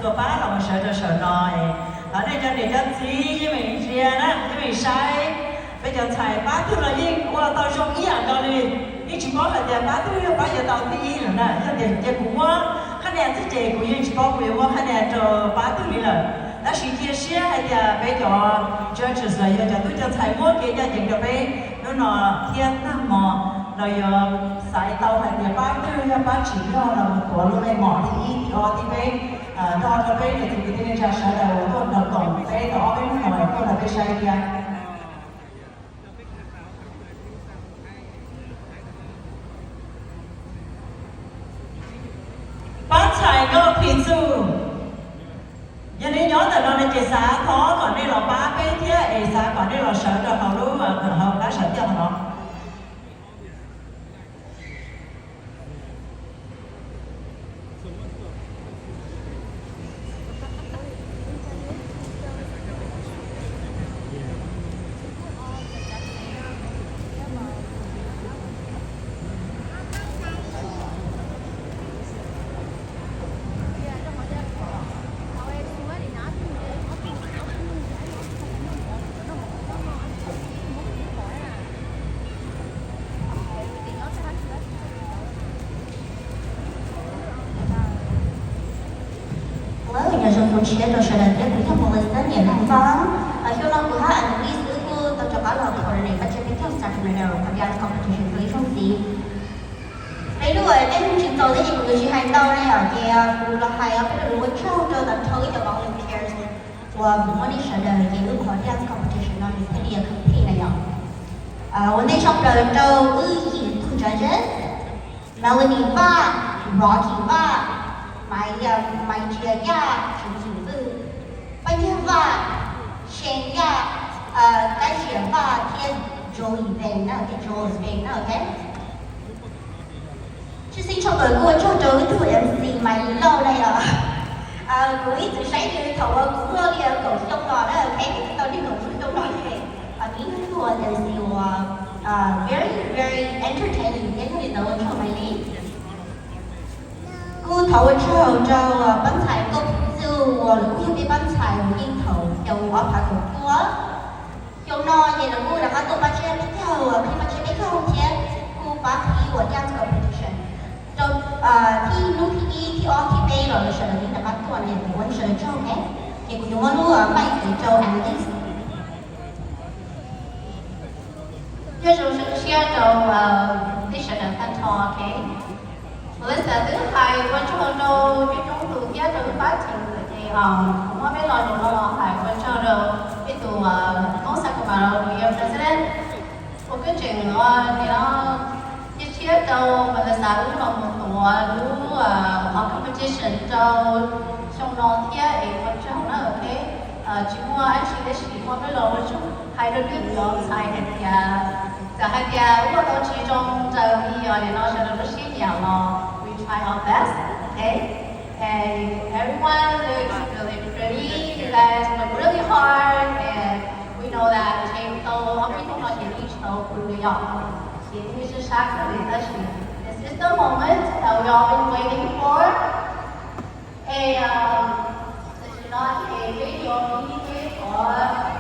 Tuaj pab los mus sawv rau saum no, thov nej cov niam cov txiv yeej meem ntsia na, yeej meem saib. Peb cov ntxhais pab twg los yeej ua tau zoo ib yam nkaus li, yeej tsis paub hais tias pab twg yog pab yuav tau thib ib lawm na. Yog tias cia kuv muab qhab nias xwb ces kuv yeej tsis paub kuv yuav muab qhab nias rau pab twg li lawm. Tab sis cia siab hais tias peb cov judges los yog cov tub cov ntxhais muab kev ncaj ncees rau peb hnub no thiab tag hmo los yuav xaiv tau hais tias pab twg yog pab tsim nyog los mus tuav lub npe mom thib ib thib ob thib peb nrog rau peb niam txiv kwv tij neej tsa sawv daws uas tuaj nrog koom peb tau ob peb hnub no tuaj nrog peb saib thiab. Pab ntxhais Nkauj Phim Txuj, yog nej nyob ntawm no no ces xav thov kom nej los pab peb thiab es xav kom nej los sawv rau hauv lub, hauv qab sawv tiaj no. Ua ib nyuag zoo tus tshiab rau sawv daws thiab, kuv yog Melissa niam Looj Vaj. Xyoo no kuv hab Annalise wb kuj tau rov qab los coordinate pab tsiab peb caug Sacramento qhov dance competition rau ib zaug ntxiv. Peb lub caij nyoog tsis txaus thiab ces kuv yuav tsis hais ntau na yom, ces kuv los hais peb lub ua tsaug rau tag nrho ib cov volunteers uas kuv muab nej sawv daws ces lub qhov dance competition no nws thiaj li compete na yom. Ua ntej tshaj plaws rau wb yim tug judges, Melanie Vaj, Rocky Vaj, Maiv Ntsia Yaj, Tswv Yim Vwj, Paj Nyiag Vaj, Xee Yaj, Kab Ziam Vaj thiab Joey Veng na, thiab Joey Veng na, ok. Tshwj xeeb tshaj plaws kuj ua tsaug rau wb tug MC Maiv Lauj na yom. Kuv ib txwm saib nws thaum uas kuv muaj li kaum xyoo no na, ok, kuv twb tau li kaum xyoo no ces nws yog ib tug MC uas very very entertaining thiab yog li ntawd ua tsaug Maiv Lauj. Kuj thov ua tsaug rau pab ntxhais Nkauj Phim Txuj uas lawv kuj yog peb pab ntxhais uas yeej thaum xyoo ob phav kaum cuaj. Xyoo no ces lawv kuj rov qab tuaj pab tsiab peb caug, qhib pab tsiab peb caug thiab kuj pab qhib ua dance competition rau thib hnub thib ib thib ob thib peb los lawv sawv daws yeej rov qab tuaj no ces ua rau sawv daws tsaug ne. Ces kuv yuav muab lub mic rau Annalise. Nyob zoo siab rau nej sawv daws tag nrho, ok. Melissa twb hais ua tsaug rau coob coob tus thiab rau wb pab team lawm ces kuv muab peb lo lus no los hais ua tsaug rau peb tus Hmoob Sacramento tus president uas kuj tseem ua li no. Cia siab rau Melissa wb los mus tuav lub competition rau xyoo no thiab es ua tsaug na, ok. Tsis muaj dab tsi tab sis muaj peb lo lus hais rau nej cov ntxhais hais tias, txawm hais tias ua tau tsis zoo raws li yog li no sawv daws lub siab nyiam los we try our best, ok. And everyone looks really pretty, you guys work really hard, and we know that tau ob peb hnub no ces yeej tsis tau pw li yom, ces yeej sab sab kawg li tab sis this is the moment that we all been waiting for. Es tam sim no ces peb yuav mus ib qhov